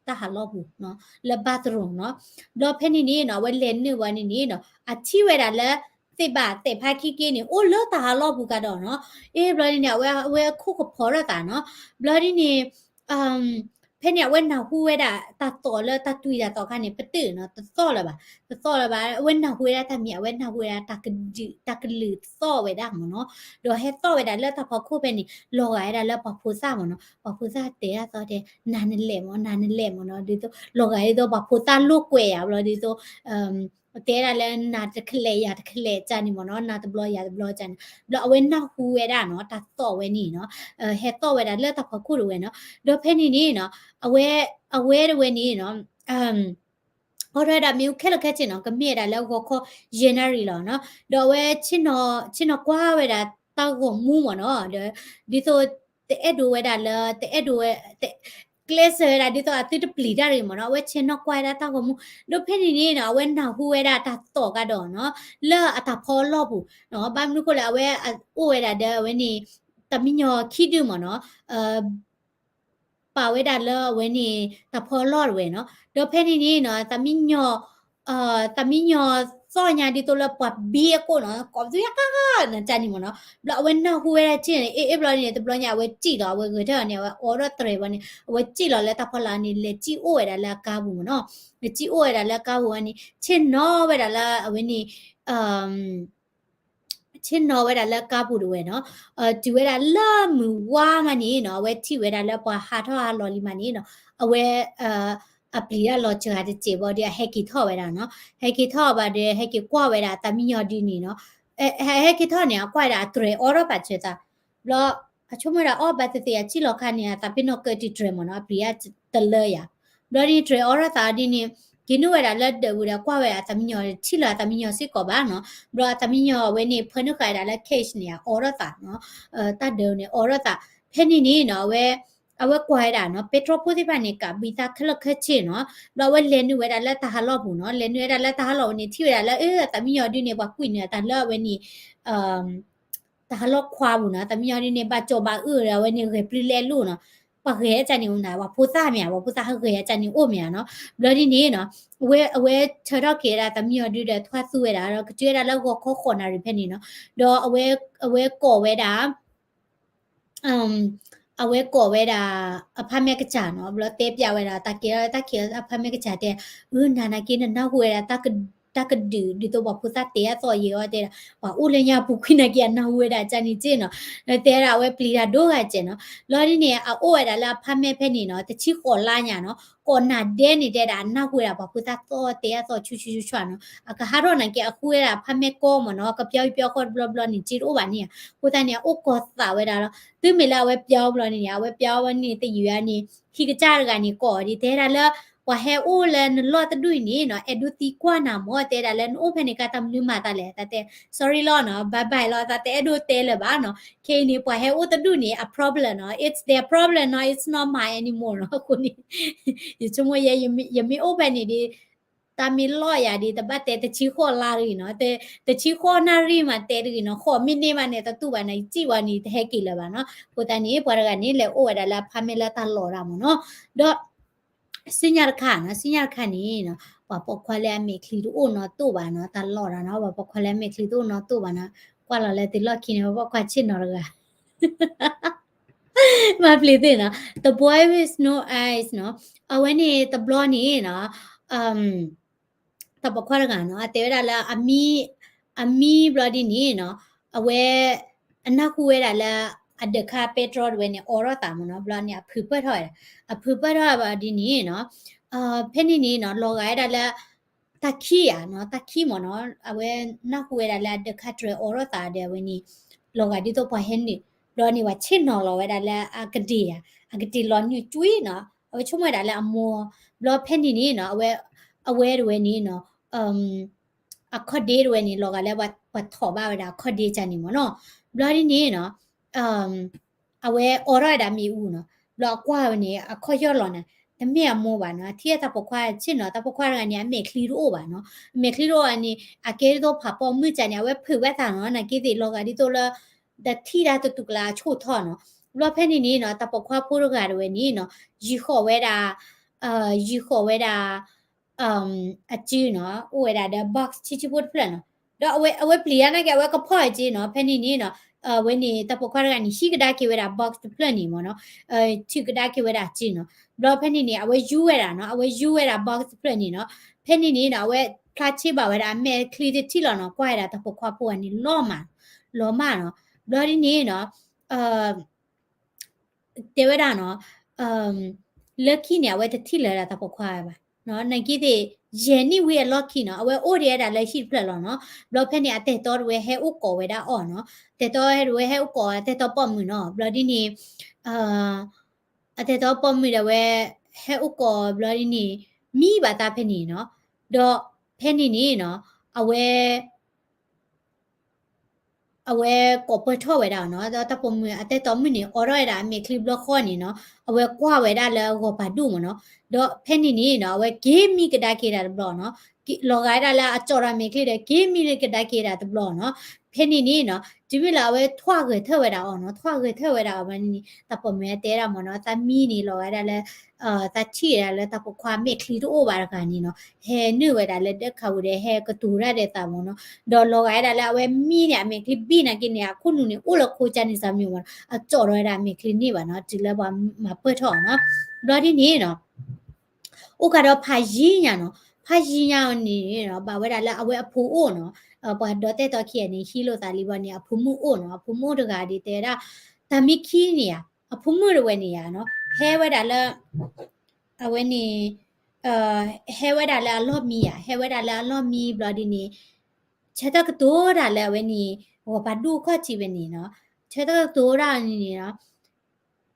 တၢ်ဟးလီၢ်ပူၤနီၤ, လၢ bathroom နီၤ, ဘျီဖဲန့ၣ်န့ၣ်နီၤ အဝဲလဲၤနုာ်ဝဲန့ၣ်န့ၣ်နီၤ, အထံၣ်ဝဲဒၣ်လၢ သ့ၣ်ဘၣ်သဲးဖါခံက့န့ၣ် အိၣ်လၢတၢ်ဟးလီၢ်ပူၤကဒီးနီၤ, အ့ ဘျီန့ၣ်န့ၣ် အဝဲ အဝဲခိၣ်ကဖီထီၣ်သးနီၤ, ဘျီဒ်န့ၣ် ဖဲန့ၣ် အဝဲနၢ်ဟူဝဲဒၣ်တၢ်သီၣ်လၢတၢ်တွံၢ်တၢ်သီၣ်ခါန့ၣ် ပတုာ်နီၤ, တသီၣ်လၢၤဘၣ်, တသီၣ်လၢၤဘၣ်, အဝဲနၢ်ဟူဝဲဒၣ်တၢ်မံၤ အဝဲနၢ်ဟူဝဲဒၣ်တၢ်ကလုာ် တၢ်ကလုာ်သီၣ်ဝဲဒၣ်မ့ၢ်နီၤ, ဒီးဟဲသီၣ်ဝဲဒၣ်လၢတၢ်ဖီခိၣ်ဖဲန့ၣ် လီၤဂာ်ဝဲဒၣ်လၢပှၤဖိသၣ်မ့ၢ်နီၤ, ပှၤဖိသၣ်တဲတၢ်သီၣ်တဲ နၤနလဲၣ်မ့ၢ် နၤနလဲၣ်မ့ၢ်နီၤ, ဒ်သိး လီၤဂာ်ဒ်သိးပှၤဖိသၣ်လိာ်ကွဲယၤဘျီဒ်သိး တဲဒၣ်လၢနၤတကလဲာ်ယၤတကလဲာ်ကၢန့ၣ်မ့ၢ်နီၤ, နၤတဘျီယၤတဘျီကၢန့ၣ်, ဘျီအဝဲနၢ်ဟူဝဲဒၣ်နီၤ တၢ်သီၣ်ဝဲန့ၣ်နီၤ, ဟဲသီၣ်ဝဲဒၣ်လၢတၢ်ဖီခိၣ်တဝဲနီၤ, ဒီးဖဲန့ၣ်န့ၣ်နီၤ အဝဲ အဝဲတဝဲန့ၣ်နီၤ အိးထီၣ်ဝဲဒၣ်မ့ၣ်အူခဲလၢာ်ခဲဆ့နီၤ, ကမ့ၢ်ဝဲဒၣ်လၢဂီၤခီယဲၢ်နၣ်ရံၣ်လီၤနီၤ, ဒီးအဝဲ ဆ့ၣ်နီၤကွၢ်ဝဲဒၣ်တၢ်ဂီၤမူမ့ၢ်နီၤ, ဒီး ဒ်သိး တအဲၣ်ဒိးဝဲဒၣ်လၢ တအဲၣ်ဒိးဝဲ ကျဲးစၢးဝဲဒၣ်ဒ်သိးအသုတပျံၤတၢ်တဂ့ၤမ့ၢ်နီၤ, အဝဲဆ့ၣ်နီၤကွၢ်ဝဲဒၣ်တၢ်ဂီၤမူ, ဒီးဖဲန့ၣ်န့ၣ်နီၤ အဝဲနၢ်ဟူဝဲဒၣ်တၢ်သီၣ်ကဒီးနီၤ, လၢအတၢ်ဖီအလီၢ်ပူၤ, ဘၣ်မနုၤဃိလဲၣ် အဝဲအိၣ်ဝဲဒၣ်ဒီးအဝဲန့ၣ် တၢ်မံညီၤခံဒုမ့ၢ်နီၤ ပာ်ဝဲဒၣ်လၢအဝဲန့ၣ် တၢ်ဖီအလီၢ်တဝဲနီၤ, ဒီးဖဲန့ၣ်န့ၣ်နီၤ တၢ်မံညီၤ တၢ်မံညီၤ သီၣ်ညါဒ်သိးလၢပှၤဘံအကိၣ်နီၤ, ကိးပသူယါကါကါနီၤ တၢ်န့ၣ်မ့ၢ်နီၤ. ဘျီအဝဲနၢ်ဟူဝဲဒၣ်က့န့ၣ် အ့ၣ်အ့ၣ်ဘျီန့ၣ် တဘျီညါအဝဲစံၣ်လီၤ, အဝဲဂဲၤထၢၣ်အီၤန့ၣ် အဝဲအိးထီၣ်တြဲၤဘၣ်န့ၣ် အဝဲစံၣ်လီၤလၢတၢ်ဖီလာ်န့ၣ် လဲၤစံၣ်အိၣ်ဝဲဒၣ်လၢအကါပူၤမ့ၢ်နီၤ. လဲၤစံၣ်အိၣ်ဝဲဒၣ်လၢအကါပူၤဝဲန့ၣ် ဆ့ၣ်နီၤဝဲဒၣ်လၢအဝဲန့ၣ် ဆ့ၣ်နီၤဝဲဒၣ်လၢကါပူၤတဝဲနီၤ, တုၤဝဲဒၣ်လၢမုၢ်ဝါမးန့ၣ်နီၤ, အဝဲထံၣ်ဝဲဒၣ်လၢပှၤဟးထီၣ်ဟးလီၤလံမးန့ၣ်နီၤ, အဝဲ အပျံၤတၢ်လီၤစှၤတစဲးဘၣ်ဒီး အဟဲက့ၤထီၣ်ဝဲဒၣ်နီၤ, ဟဲက့ၤထီၣ်ဘၣ်ဒီး ဟဲက့ၤကွၢ်ဝဲဒၣ်အသးမံညီၤဒုန့ၣ်နီၤ, ဟဲက့ၤထီၣ်န့ၣ် အကွၢ်ဝဲဒၣ်အတြဲၤအိးထီၣ်သးစၢၤသး, ဘျီ အဆိကမိၣ်ဒၣ်အီၣ်ဘၣ်သ့ၣ်သ့ၣ် အစံၣ်လီၤခါန့ၣ် အသးပ့ၤနီၣ်ကၢတံၤတြဲၤမ့ၢ်နီၤ, အပျံၤတၢ်တလၢယၤ, ဘျီဒ်န့ၣ် တြဲၤအိးထီၣ်သးဒ်န့ၣ် က့ၤနုာ်ဝဲဒၣ်လၢဒၢးပူၤဒီး ကွၢ်ဝဲဒၣ်အသးမံညီၤ ထံၣ်လၢအသးမံညီၤစ့ၢ်ကီးဘၣ်နီၤ, ဘျီအသးမံညီၤအဝဲန့ၣ် ဖၢနုာ်ဃာ်ဝဲဒၣ်လၢ cage န့ၣ် အအိးထီၣ်သးနီၤ, တၢ်ဒၢးန့ၣ် အိးထီၣ်သး, ဖဲန့ၣ်န့ၣ်နီၤ အဝဲ အဝဲကွၢ်ဝဲဒၣ်နီၤ ပဲတြီဖိသ့ၣ်တဖၣ်န့ၣ် ကးဘံသးခဲလၢာ်ခဲဆ့နီၤ, ဘျီအဝဲလဲၤနုာ်ဝဲဒၣ်လၢတၢ်ဟးလီၢ်ပူၤနီၤ, လဲၤနုာ်ဝဲဒၣ်လၢတၢ်ဟးလီၢ်ပူၤန့ၣ် ထံၣ်ဝဲဒၣ်လၢ အသးမံညီၤဒုန့ၣ် ပှၤကွံာ်နုာ်အသးလၢအဝဲန့ၣ် တၢ်ဟးလီၢ်ခွါပူၤနီၤ, အသးမံညီၤဒုန့ၣ် ဘၣ်ကၠီၤဘၣ်အုၣ်ဒီး အဝဲန့ၣ်ဂဲၤပျုၢ်လဲလိာ်နီၤ, ပှၤဂဲၤအကၢ်န့ၣ်အိၣ်နၤ ပှၤဖိသၣ်မ့ၢ်ဧါ, ပှၤဖိသၣ်ဟးဂဲၤအကၢ်န့ၣ်အိၣ်မ့ၢ်ဧါနီၤ, ဘျီဒ်န့ၣ်နီၤ အဝဲ အဝဲဆၢထီၣ်က့ၤဝဲဒၣ်သးမံညီၤဒုဒီး ထွါသူဝဲဒၣ်ဒီး ကတုၤဝဲဒၣ်လၢဂီၤခီဃိးနၣ်ရံၣ်ဖဲန့ၣ်နီၤ, ဒီးအဝဲ အဝဲကိးဝဲဒၣ် အဝဲကိးဝဲဒၣ် အဖါမဲာ်ကစၢ်နီၤ, ဘျီတဲပျးဝဲဒၣ် တၢ်ကဲထီၣ်တၢ်ခံးအဖါမဲာ်ကစၢ်တဲ အၢ နၤနာ်က့ နနၢ်ဟူဝဲဒၣ် တၢ်ကဒုး ဒ်သိးပှၤဖိသၣ်တဲအသီၣ်ယဲအီၤတဲဒၣ် ပှၤအိၣ်လၢညါပူၤကွံာ်နာ်က့ အနၢ်ဟူဝဲဒၣ်ကၢ်န့ၣ်က့နီၤ, တဲဒၣ်အဝဲပျံၤတၢ်ဒိဂၤကဲနီၤ, ဘျီဒ်န့ၣ် အအိၣ်ဝဲဒၣ်လၢအဖါမဲာ်ဖဲန့ၣ်နီၤ တဆံဃိးလါညါနီၤ, ကိးနၤဒဲန့ၣ်တဲဒၣ် အနၢ်ဟူဝဲဒၣ်ပှၤဖိသၣ်သီၣ်တဲအသီၣ်ဆူဆူဆူဆူနီၤ, အကဟးထီၣ်နာ်က့ အဃုဝဲဒၣ်ဖါမဲာ်ကီမ့ၢ်နီၤ, ကပျီကပျီဃီတဘျီဘျီန့ၣ် က့တအိၣ်ဘၣ်န့ၣ်ဧါ, အဃိသတးန့ၣ် အအိၣ်ကီၤသးဝဲဒၣ်လီၤ, တုၤမ့ၢ်လၢအဝဲပျီဘျီန့ၣ် အဝဲပျီဝဲန့ၣ်တယုၢ်ဧါန့ၣ် ဟံၣ်ကစၢ်တဂၤန့ၣ်ကိးအီၤဒ် တဲဒၣ်လၢ ပှၤဟဲအိၣ်လၢနလီၢ်တဒူၣ်အံၤန့ၣ်နီၤ အဲၣ်ဒိးသံကွၢ်နၤမ့ၢ် တဲဒၣ်လၢနအိၣ်ဖဲန့ၣ်ကါတၢ်မနုၤမၤသးလဲၣ်, သးတဲ sorry လီၤနီၤ bye bye လီၤ, သးတအဲၣ်ဒိးတဲလၢၤဘၣ်နီၤ, ခဲအံၤန့ၣ် ပှၤဟဲအိၣ်တဒူၣ်န့ၣ် အ problem နီၤ, it's their problem နီၤ it's not mine anymore နီၤ, အဃိန့ၣ် ယဆိကမိၣ်ယဲ ယမ့ၢ်အိၣ်ဖဲန့ၣ်ဒ် တၢ်မ့ၢ်လီၤယၤဒ် တဘၣ်တဲတဆံဃိးလါတဂ့ၤနီၤ, တဆံဃိးနၣ်ရံၣ်မးတဲတဂ့ၤနီၤ, ဃိးမံးနံးမးန့ၣ် တတူၢ်ဘၣ်နီၤ, ယစံၣ်ဝဲန့ၣ် တဟဲက့ၤလၢၤဘၣ်နီၤ, အဃိသတးန့ၣ် ပှၤတဂၤန့ၣ် လဲၤအိၣ်ဝဲဒၣ်လၢအဖါမဲာ်လၢတၢ်လီၢ်တၢ်မ့ၢ်နီၤ, ဒီး ဆူညါတခါနီၤ, ဆူညါတခါန့ၣ်နီၤ ပှၤပိာ်ခွါလၢအမဲာ်ချံတအိၣ်နီတိၢ်ဘၣ်နီၤ, တၢ်လီၢ်တၢ်နီၤ, ပှၤပိာ်ခွါလၢအမဲာ်ချံတအိၣ်နီတိၢ်ဘၣ်နီၤ, ကွၢ်လီၤလၢသုလီၢ်ခံန့ၣ် ပှၤပိာ်ခွါဆ့ၣ်နီၤတဂၤ မၤပျံၤသ့ၣ်နီၤ, The Boy with No Eyes နီၤ, အဝဲန့ၣ်တဘျီန့ၣ်နီၤ, တၢ်ပိာ်ခွါတဂၤနီၤ အတဲဝဲဒၣ်လၢ အမံ အမံဘျီဒ်န့ၣ်နီၤ, အဝဲ အနၢ်ဟူဝဲဒၣ်လၢ အဒၢးခါပဲတြီတဝဲန့ၣ် အိးထီၣ်သးမ့ၢ်နီၤ, ဘျီန့ၣ် အဖုးပၢၢ်ထီၣ်ဝဲဒၣ်, အဖုးပၢၢ်ထီၣ်ဘၣ်ဒ်န့ၣ်နီၤ, ဖဲန့ၣ်န့ၣ်နီၤ လီၤဂာ်ဝဲဒၣ်လၢ တၢ်ခံးဧါနီၤ, တၢ်ခံးမ့ၢ်နီၤ, အဝဲနၢ်ဟူဝဲဒၣ်လၢအဒၢးခါတြဲၤအိးထီၣ်သးဒီးအဝဲန့ၣ် လီၤဂာ်ဒ်သိးပှၤဟဲနုာ်, ဘျီန့ၣ် ပှၤဆ့ၣ်နီၤလီၤဝဲဒၣ်လၢအကဒ့ဧါ, အကဒ့လီၤနုာ်ကွံာ်နီၤ, အဝဲဆိကမိၣ်ဝဲဒၣ်လၢအမိၢ်, ဘျီဖဲန့ၣ်န့ၣ်နီၤ အဝဲ အဝဲတဝဲန့ၣ်နီၤ အခီၣ်ဒ့တဝဲန့ၣ် လီၤဂာ်လၢပှၤထီၣ်ဘၣ်ဝဲဒၣ်အခီၣ်ဒ့ကၢ်န့ၣ်မ့ၢ်နီၤ, ဘျီဒ်န့ၣ်နီၤ အဝဲအိးထီၣ်ဝဲဒၣ်မ့ၣ်အူနီၤ, ဘျီအကွၢ်ဝဲန့ၣ် အခီၣ်ယီၢ်လီၤန့ၣ် တမ့ၢ်အမိၢ်ဘၣ်နီၤ, ထံၣ်အတၢ်ပိာ်ခွါဆ့ၣ်နီၤ, တၢ်ပိာ်ခွါတဂၤန့ၣ် အမဲာ်ချံတအိၣ်ဘၣ်နီၤ, အမဲာ်ချံတအိၣ်ဘၣ်န့ၣ် အကဲဒ်သိးဖးပီၣ်မုၣ်ကၢ်န့ၣ် အဝဲဖုးဝဲသးနီၤ, နာ်က့သ့ၣ်လီၤဂာ်ဒ်သိးလၢ တထံၣ်တၢ်တတူၢ်ကလာအဆိၣ်ထီၣ်နီၤ, ဘျီဖဲန့ၣ်န့ၣ်နီၤ တၢ်ပိာ်ခွါဖိတဂၤတဝဲန့ၣ်နီၤ ယံၤဃီၤဝဲဒၣ် ယံၤဃီၤဝဲဒၣ် အစုနီၤ, အိၣ်ဝဲဒၣ်ဒီး box ဆံးဆံးဖိတဖျၢၣ်နီၤ, ဒီးအဝဲ အဝဲပျံၤတၢ်နာ်က့ အဝဲကဖီၣ်အစုနီၤ, ဖဲန့ၣ်န့ၣ်နီၤ အဝဲန့ၣ် တၢ်ပိာ်ခွါတဂၤန့ၣ် ဟံးကဒါက့ၤဝဲဒၣ် box တဖျၢၣ်န့ၣ်မ့ၢ်နီၤ, ထုးကဒါက့ၤဝဲဒၣ်စုနီၤ, ဘျီဖဲန့ၣ်န့ၣ် အဝဲယူၤဝဲဒၣ်နီၤ, အဝဲယူၤဝဲဒၣ် box တဖျၢၣ်န့ၣ်နီၤ, ဖဲန့ၣ်န့ၣ်နီၤ အဝဲဖျါဆ့ဘၣ်ဝဲဒၣ်အမဲာ်ချံတထံၣ်လီၤနီၤ, ကွၢ်ဝဲဒၣ်တၢ်ပိာ်ခွါဖိဂၤန့ၣ် လီၤမၢ် လီၤမၢ်နီၤ, ဘျီဒ်န့ၣ်နီၤ တဲဝဲဒၣ်နီၤ, လၢခံန့ၣ် အဝဲတထံၣ်လၢၤဒၣ်တၢ်ပိာ်ခွါဘၣ်, နာ်က့သ့ၣ် ယဲၢ်နံၣ်ဝံၤအလီၢ်ခံနီၤ, အဝဲအိၣ်ဒံးဝဲဒၣ်လၢဟံၣ်တဖျၢၣ်လီၤနီၤ, ဘျီဖဲန့ၣ် အတဲာ်တီတဝဲဟဲအိၣ်ကိးဝဲဒၣ်အီၤနီၤ, တဲာ်တီတဝဲဟဲအိၣ်ကိး အတဲာ်တီပိာ်မုၣ်နီၤ, ဘျီဒ်န့ၣ် အတဲာ်တီပိာ်မုၣ်ဒီးဝဲ ဟဲအိၣ်ကိးဘျီဒ်န့ၣ် မံဘၣ်သးဖဲန့ၣ်နီၤ, ဒီးဖဲန့ၣ်န့ၣ်နီၤ အဝဲ အဝဲကိးပၢၢ်ထီၣ်ဝဲဒၣ်နီၤ, ဒီးတၢ်ပိာ်မုၣ်အတဲာ်တီမုၣ်န့ၣ် အိးထီၣ်ဝဲဒၣ်အမဲာ်ချံဘျီဃီန့ၣ်နီၤ, အဝဲကွၢ်ဝဲဒၣ်လၢအဂီၤပၤဒိၣ်မ့ၢ်နီၤ, ဒီးဖဲန့ၣ်န့ၣ်နီၤ အဝဲက့ၤမံကဒါက့ၤဒၣ်တဘျီနီၤ, လီၤဂာ်ဝဲဒၣ်လၢအကၠီၣ်ဒီးအမဲာ်ချံဒီး က့ၤမံကဒါက့ၤဒၣ်တဘျီနီၤ, ဖ ဖဲန့ၣ်န့ၣ်နီၤ တုၤမ့ၢ်လၢအဝဲထွါဂဲၤထၢၣ်ဝဲဒၣ်အီၤနီၤ ထွါဂဲၤထၢၣ်ဝဲဒၣ်အီၤဘၣ်န့ၣ် တၢ်ပိာ်မုၣ်တဲဒၣ်မ့ၢ်နီၤ သးမံန့ၣ်လီၤဂာ်ဒၣ်လၢ သးထံၣ်ဒၣ်လၢတၢ်ပိာ်ခွါမဲာ်ချံတအိၣ်ဘၣ်တဂၤန့ၣ်နီၤ ဟဲနုာ်ဝဲဒၣ်လၢဒၢးခးဝံၤဒီး ဟဲကတိၤတၢ်ဒီးသးမ့ၢ်နီၤ ဒီးလီၤဂာ်ဒၣ်လၢအဝဲမံန့ၣ် အမဲာ်ချံဘံၣ်နာ်က့န့ၣ် အခိၣ်နူာ်န့ၣ် အိၣ်လၢခိကၢ်န့ၣ်စ့ၢ်မ့ၢ်နီၤ အကၠီၣ်ဒီးဝဲဒၣ်အမဲာ်ချံန့ၣ်ဘၣ်နီၤ တုၤလၢပှၤမၤပၢၢ်ထီၣ်အီၤနီၤ ဘျီဒ်န့ၣ်နီၤ အိၣ်ကဒီးဖးယံၤညါနီၤ ဖးယံၤညါအီၤန့ၣ်နီၤ ဘၣ်ဝဲဒၣ်လၢအဝဲအဖိအိၣ်နီၤ ပှၤဒီးတဲတီခံဂၤန့ၣ် ဟံးလိာ်သးလံဘၣ်န့ၣ် အဖိမုၣ်အိၣ်နီၤ အဖိမုၣ်အိၣ်တဂၤဒီးတဲဝဲဒၣ် တၢ်မံခံန့ၣ်ဧါ အဖိမုၣ်တဝဲန့ၣ်ဧါနီၤ ဟဲဝဲဒၣ်လၢ အဝဲန့ၣ် ဟဲဝဲဒၣ်လၢအလီၢ်မံဧါ ဟဲဝဲဒၣ်လၢအလီၢ်မံဘျီဒ်န့ၣ် ဆၢထၢၣ်ကတိၤတၢ်လၢအဝဲန့ၣ် ဂီၤပၤဒိၣ်ခီၣ်ထံးဝဲန့ၣ်နီၤ ဆၢထၢၣ်ကတိၤတၢ်န့ၣ်နီၤ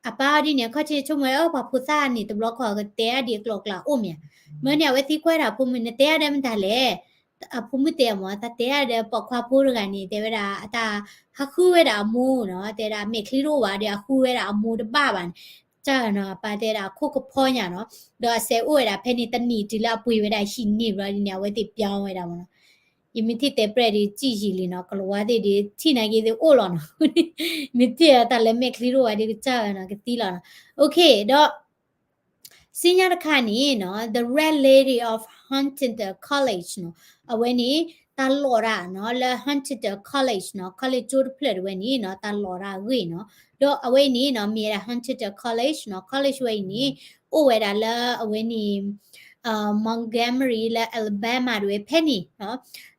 အပၢ်ဒ်န့ၣ် ခီၣ်ထံးဆိကမိၣ် အၢ ပှၤဖိသၣ်န့ၣ် တဘျီဃီကတဲအါဒံးအကျိၤအကျဲအိၣ်မ့ၢ်ဧါ မ့ၢ်န့ၣ် အဝဲသံကွၢ်ဒၣ်အဖိမုၣ် နတဲအါဒီးမတၤလဲၣ် အဖိမုၣ်တဲအီၤမ့ၢ် တၢ်တဲအါဒီးပိာ်ခွါဖိတဂၤန့ၣ် တဲဝဲဒၣ် အတၢ်ဟးဃုဝဲဒၣ်အမိၢ်နီၤ တဲဒၣ်မဲာ်ချံတအိၣ်ဘၣ်ဒီး အဃုဝဲဒၣ်အမိၢ်တဘၣ်ဘၣ်န့ၣ် တၢ်နီၤ အပၢ်တဲဒၣ်အခိၣ်ကဖီညါနီၤ ဒီးအစဲးအိၣ်ဝဲဒၣ်ဖဲန့ၣ်တနံၣ်တုၤလၢအပှ့ၤဝဲဒၣ်ဟံၣ်န့ၣ်ဘျီဒ်န့ၣ် အဝဲသ့ၣ်ပၠီဝဲဒၣ်မ့ၢ်နီၤ ယမ့ၢ်ထံၣ်တဲပြဲၣ်ဒီး ကံၣ်ယံာ်လံနီၤ ကလၤဝါသ့ၣ်ဒီး ထံၣ်နာ်က့သ့ၣ်အိၣ်လီၤနီၤ မ့ၢ်ထံၣ်တၢ်လၢမဲာ်ချံတအိၣ်ဘၣ်ဒီးကစၢ်ဝဲနီၤ ကသံလီၤနီၤ okay ဒီး စံညါတခါန့ၣ်နီၤ The Red Lady of Huntington College နီၤ အဝဲန့ၣ် တၢ်လီၤတၢ်နီၤ လၢ Huntington College နီၤ college ကၠိတဖျၢၣ်တဝဲန့ၣ်နီၤ တၢ်လီၤတၢ်အဂ့ၢ်နီၤ ဒီးအဝဲအံၤန့ၣ်နီၤ မ့ၢ်ဝဲဒၣ် Huntington College နီၤ college ဝဲအံၤန့ၣ် အိၣ်ဝဲဒၣ်လၢအဝဲန့ၣ် Montgomery လၢ Alabama တဝဲဖဲန့ၣ်နီၤ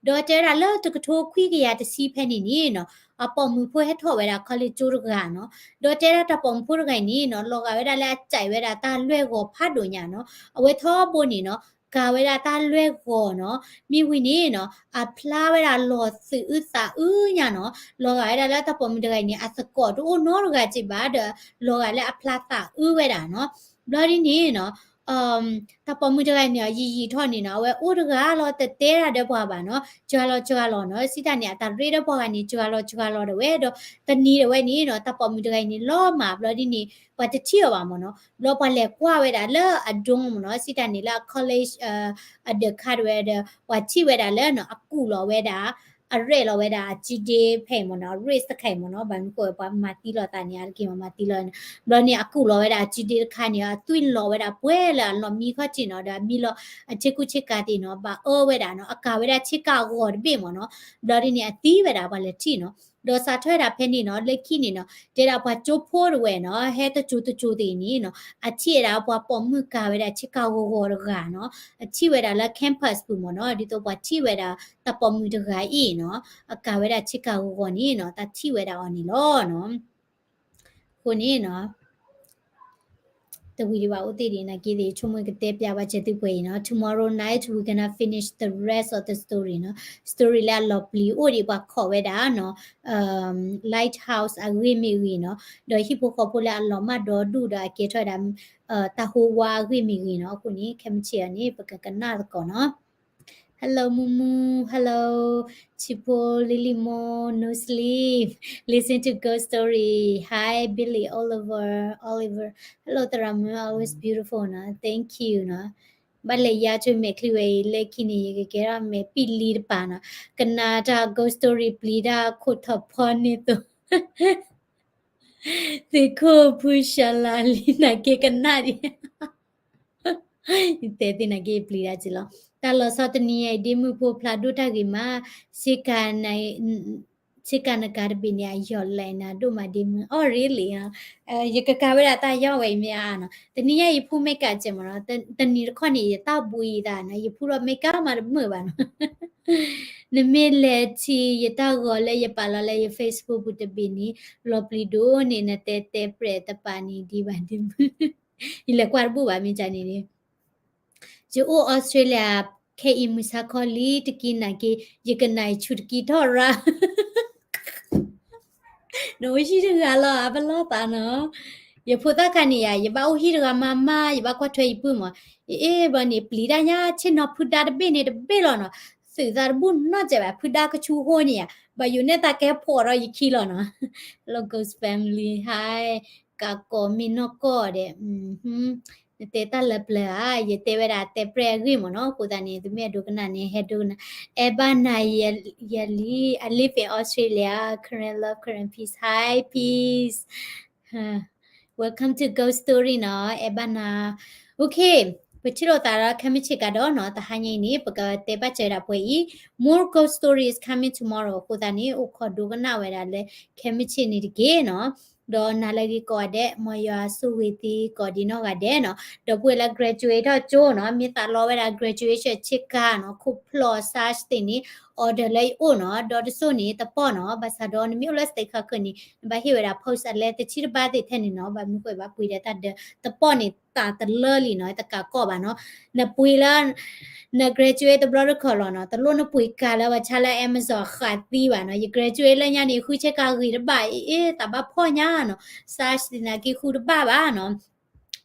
ဒီးတဲဝဲဒၣ်လၢတကထိခွံကယၤတဆံဖဲန့ၣ်န့ၣ်နီၤ အပိာ်မုၣ်ဖိဟဲထီၣ်ဝဲဒၣ် college ကၠိတဂၤနီၤ ဒီးတဲဒၣ်တၢ်ပိာ်မုၣ်ဖိတဂၤအံၤန့ၣ်နီၤ လီၤဂာ်ဝဲဒၣ်လၢအကဲဝဲဒၣ်တၢ်လွဲၢ်ဂီၤဖးဒိၣ်ညါနီၤ အဝဲထီဘိန့ၣ်နီၤ ကၤဝဲဒၣ်တၢ်လွဲၢ်ဂီၤနီၤ မ့ၢ်ဝံၤန့ၣ်နီၤ အဖျါဝဲဒၣ်လီၤသုးအုးသးအုးညါနီၤ လီၤဂာ်ဝဲဒၣ်လၢတၢ်ပိာ်မုၣ်တဂၤအံၤန့ၣ် အသကိးတအိၣ်နီတဂၤက့ဘၣ်ဒီး လီၤဂာ်လၢအဖျါသးအုးဝဲဒၣ်နီၤ ဘျီဒ်န့ၣ်နီၤ တၢ်ပိာ်မုၣ်တဂၤအံၤန့ၣ် ယံာ်ယံာ်ထီၣ်န့ၣ်နီၤ အဝဲအိၣ်တဂၤလီၤ တတဲဒၣ်ဒီးပှၤဘၣ်နီၤ စှၤလီၤစှၤလီၤနီၤ စံးတၢ်န့ၣ် အတၢ်ရ့ဒီးပှၤဂၤန့ၣ် စှၤလီၤစှၤလီၤဒၣ်ဝဲဒီး တနံၤဒၣ်ဝဲန့ၣ်နီၤ တၢ်ပိာ်မုၣ်တဂၤအံၤန့ၣ် လီၤမၢ်ဘျီဒ်န့ၣ် ပှၤတထံၣ်အီၤဘၣ်မ့ၢ်နီၤ ဘျီပှၤလဲၤကွၢ်ဝဲဒၣ်လၢအ dorm မ့ၢ်နီၤ စံးတၢ်န့ၣ်လၢအ college အဒၢးခါဒၣ်ဝဲဒီး ပှၤထံၣ်ဝဲဒၣ်လၢနီၤ အကူၣ်လီၤဝဲဒၣ် အရဲၣ်လီၤဝဲဒၣ်အစုဒ့ဖဲအံၤမ့ၢ်နီၤ အ race တခါအံၤမ့ၢ်နီၤ ဘၣ်မနုၤဃိပှၤမၤသံလီၤသးန့ၣ် အါတက့ၢ်မ့ၢ်မၤသံလီၤန့ၣ် ဘျီန့ၣ် အကူၣ်လီၤဝဲဒၣ်အစုဒ့တခါန့ၣ် အသွံၣ်လီၤဝဲဒၣ်ပှဲၤလၢအလီၢ်မံခီၣ်ထံးနီၤ ဒီးအမံလီၤ အဆ့ကူဆ့ကၤသ့ၣ်နီၤ ဘၣ်အၢဝဲဒၣ်နီၤ အကၤဝဲဒၣ်ဆ့ကၤဂီၤတဘ့ၣ်မ့ၢ်နီၤ ဘျီဒ်န့ၣ် အသံဝဲဒၣ်ပှၤလဲၤထံၣ်နီၤ ဒီးစးထီၣ်ဝဲဒၣ်ဖဲန့ၣ်နီၤ လၢခံန့ၣ်နီၤ တဲဒၣ်ပှၤကၠိဖိတဝဲနီၤ ဟဲတစိၤတစိၤသ့ၣ်န့ၣ်နီၤ အထံၣ်ဝဲဒၣ်ပှၤပိာ်မုၣ်ကၤဝဲဒၣ်ဆ့ကၤဂီၤဂီၤတဂၤနီၤ အထံၣ်ဝဲဒၣ်လၢ campus ပူၤမ့ၢ်နီၤ ဒ်သိးပှၤထံၣ်ဝဲဒၣ်တၢ်ပိာ်မုၣ်တဂၤအံၤနီၤ အကၤဝဲဒၣ်ဆ့ကၤဂီၤဂီၤန့ၣ်နီၤ တၢ်ထံၣ်ဝဲဒၣ်အီၤန့ၣ်လီၤနီၤ အဃိန့ၣ်နီၤ တဝံၤဒံးဘၣ်အိၣ်သ့ၣ်ဒံး နာ်က့သ့ၣ် ဆိကမိၣ်ကတဲပျးဘၣ်စၢၤသုပှဲၤအံၤနီၤ tomorrow night we gonna finish the rest of the story နီၤ story လၢအလီၤပျံၤအိၣ်ဒံးပှၤခိးဝဲဒၣ်နီၤ lighthouse အဂ့ၢ်မ့ၢ်ဂ့ၤနီၤ ဒီးဟံၣ်ဖိဃီဖိလၢအလီၤမၢ်ဒီဒူၣ်ဒီးအကဲထီၣ်ဝဲဒၣ် တၢ်ဟိဝါအဂ့ၢ်မ့ၢ်ဂ့ၤနီၤ အဃိန့ၣ် ခဲမုၢ်ဆ့ၣ်အီၤန့ၣ် ပကကနၣ်သကိးနီၤ Hello မူမူ Hello ထံဖိ Lily မိ No Sleep Listen to Ghost Story Hi Billy Oliver Oliver Hello သရၣ်မုန်း always beautiful နီၤ Thank you နီၤ ဘၣ်လဲၤယါဆိမဲာ်ချံဝဲအံၤ လၢခံန့ၣ် ယကကဲထီၣ်မဲာ်ပံာ်လံတပၤနီၤ ကနၣ်တၢ် ghost story ပျံၤတၢ်ခိၣ်ထီၣ်ဖီန့ၣ်သိး သုးခိၣ်ဖုရှၤလၤလံ နာ်က့ကနၣ်ဒံး ယတဲသ့ၣ်နာ်က့ပျံၤတၢ်က့လီၤ တၢ်လီၤဆီတနံၤအံၤ ဒ့မုၣ်ဖိဖျါဒိၣ်တၢ်ဂ့ၤမး ဆ့ကၤ ဆ့ကၤနကၤတဘ့ၣ်န့ၣ် အယီၢ်လဲၣ်နၤဒိၣ်မးဒ့မုၣ် အီၣ် really ယကကၤဝဲဒၣ်တၢ်ယီၢ်ဝဲအံၤမ့ၢ်ဧါနီၤ တနံၤညါအံၤယဖု makeup ကဲမ့ၢ်နီၤ တနံၤတခီန့ၣ် ယတၢ်ဘှံးအသးနီၤ ယဖုဒီး makeup မးတမုာ်ဘၣ်နီၤ နမ့ၢ်လဲၤထံၣ်ယတၢ်ဂီၤလၢယပာ်လီၤလၢယ Facebook ပူၤတဘ့ၣ်န့ၣ် လီၤပျံၤဒိၣ်န့ၣ် နတဲတဲပြဲၣ်တပၤန့ၣ်ဒံးဘၣ်ဒ့မုၣ် ယလဲၤကွၢ်တဘူၣ်ဘၣ်မ့ၢ်ကန့ၣ်န့ၣ် ယအိၣ်အီစထြ့လယါ ခဲအံၤမုၢ်ဆါခီလံ တက့ၢ်နာ်က့ ယကနၣ်ယဆူၣ်တက့ၢ်ထီၣ်ရၣ် နအိၣ်ဟံၣ်တဂၤလီၤ အပလီၢ်သးနီၤ ယဖိသၣ်ခါန့ၣ်ယါ ယဘၣ်အိၣ်ဟံၣ်တဂၤမးမး ယဘၣ်ကွၢ်ထွဲယပုၢ်မး ယအဲၣ်ဘျီန့ၣ် ပျံၤတၢ်ညါ ဆ့ၣ်နီၤဖုဒါတဘ့ၣ်န့ၣ်တဘ့ၣ်လီၤနီၤ သုးသးတဘူၣ်နီတစဲးဘၣ် ဖုဒါကဆူဟိန့ၣ်ယါ ဘၣ်ယိၤနဲၣ်သးကဲဖှီၣ်ဒီးယခံလီၤနီၤ Hello Ghost Family Hi ကးကီးမ့ၢ်နီၢ်ကီၢ်ဒဲး နတဲတၢ်လၢပျၢၤဧါ, ယတဲဝဲဒၣ်တဲပြဲၢ်အဂ့ၢ်မ့ၢ်နီၤ, အဃိသတးန့ၣ် သုမ့ၢ်အဒိကနၣ်န့ၣ် ဟဲဒိကနၣ်, အဲၣ်ဘၣ်နၤယလံ, I live in Australia, Karen love, Karen peace, hi peace, welcome to Ghost Story နီၤ, အဲၣ်ဘၣ်နၤ, okay, ပထံၣ်လိာ်သးဒီးခဲမုၢ်ဆ့ၣ်ကဒီးနီၤ, တဟါညါအံၤန့ၣ် ပကတဲဘၣ်စၢၤဝဲဒၣ်ပှဲၤအံၤ, more ghost story is coming tomorrow အဃိသတးန့ၣ် အိၣ်ခိးဒိကနၣ်ဝဲဒၣ်လၢခဲမုၢ်ဆ့ၣ်န့ၣ်တက့ၢ်နီၤ. ဒီးနၤလၢအဂ့ၤကိးဂၤဒဲး, မ်ယွၤဆိၣ်ဂ့ၤသုကိးဒံနီၢ်ဂၤဒဲးနီၤ. ဒီပုၢ်ဝဲၢ်လၢ graduate ထီၣ်ကၠိနီၤ, မ့ၢ်သးလီဝဲဒၣ် graduation ဆ့ကၤနီၤ, ခိၣ်ဖျီၣ် sash သ့ၣ်န့ၣ် order လၢယအိၣ်နီၤ, ဒီးတစိၢ်န့ၣ်တပီၢ်နီၤ, ဘၣ်ဆၣ်ဒီးနမ့ၢ်အိၣ်လၢ state ခါခုၣ်န့ၣ် နဘၣ်ဟ့ၣ်ဝဲဒၣ် post အလဲတဆံတဘၣ်သ့ၣ်ထဲန့ၣ်နီၤ, ဘၣ်မနုၤဃိဘၣ်ပှ့ၤဒီးတၢ်ဒၢ, တပီၢ်န့ၣ်တၢ်တလၢလံနီၤ, တကးကီၢ်ဘၣ်နီၤ, နပှ့ၤလၢ န graduate တဘျီတခီၣ်လီၤနီၤ, တလိၣ်နပှ့ၤကၤလၢပှၤဆါလၢ Amazon ဃးသံဘၣ်နီၤ, ယ graduate လၢညါန့ၣ် ဃုဆ့ကၤဂ့ၤတဘၣ်, အ့ တၢ်ဘၣ်ဖှီၣ်ညါနီၤ, sash သ့ၣ်န့ၣ်က့ဃုတဘၣ်ဘၣ်နီၤ.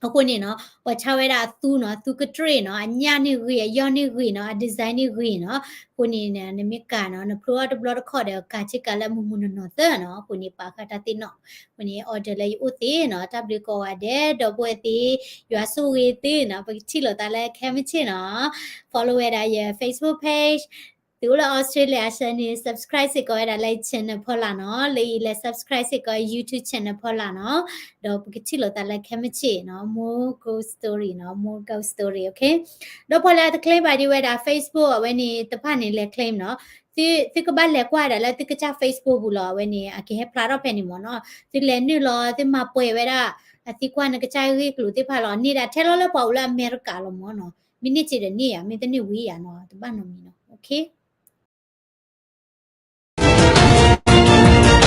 အဃိန့ၣ်နီၤ, ပှၤဆါဝဲဒၣ်အသူနီၤ, အသူကတြ့ၣ်နီၤ, အညၣ်န့ၣ်ဂ့ၤ, အယီၢ်န့ၣ်ဂ့ၤနီၤ, အ design န့ၣ်ဂ့ၤနီၤ. အဃိန့ၣ် နမ့ၢ်ကၤနီၤ, နဖျိထီၣ်တဘျီတခီၣ်ဒီး ကၤဆ့ကၤလၢမုၢ်မုၢ်နီၢ်နီၢ်သၢနီၤ, အဃိန့ၣ် ပာ်ဃာ်တၢ်သ့ၣ်နီၣ်, အဃိန့ၣ် order လၢယအိၣ်သ့နီၤ, တၢ်ဘျုးကိးဂၤဒဲး, ဒီပုၢ်ဝဲၢ်သ့ၣ်, ယွၤဆိၣ်ဂ့ၤသုနီၤ, ပကထံၣ်လိာ်သးလၢခဲမုၢ်ဆ့ၣ်နီၤ, follow ဝဲဒၣ်ယ Facebook page, သုအိၣ်လၢ Australia အဆၢန့ၣ် subscribe စ့ၢ်ကီးဝဲဒၣ်လၢ channel ဖီလာ်နီၤ, လၢအံၤလဲၤ subscribe စ့ၢ်ကီး YouTube channel ဖီလာ်နီၤ, ဒီးပကထံၣ်လိာ်သးလၢခဲမုၢ်ဆ့ၣ်နီၤ, more ghost story နီၤ, more ghost story, okay. ဒီးပှၤလၢအတ claim ဘၣ်ဒံးဝဲဒၣ် Facebook အဝဲန့ၣ်တဖၣ်န့ၣ် လဲၤ claim နီၤ, သုကဘၣ်လဲၤကွၢ်ဒၣ်လၢသုကစၢ် Facebook ပူၤလီၤ, အဝဲန့ၣ် အကဟဲဖျါထီၣ်ဖဲန့ၣ်မ့ၢ်နီၤ, သုလဲၤနုာ်လီၤ, သုမၤပှဲၤဝဲဒၣ်, အသံကွၢ်နကစၢ်ဂ့ၢ်ကျိၤသ့ၣ်တဖၣ်လီၤ, န့ၢ်ဒၣ်ထဲလီၤလၢပှၤအိၣ်လၢအမဲရကၤလီၤမ့ၢ်နီၤ, မ့ၢ်န့ၢ်စ့ဒီးန့ၢ်ယၤ, မ့ၢ်တန့ၢ်ဝံၤယၤနီၤ, တဘၣ်နီတမံၤနီၤ, okay.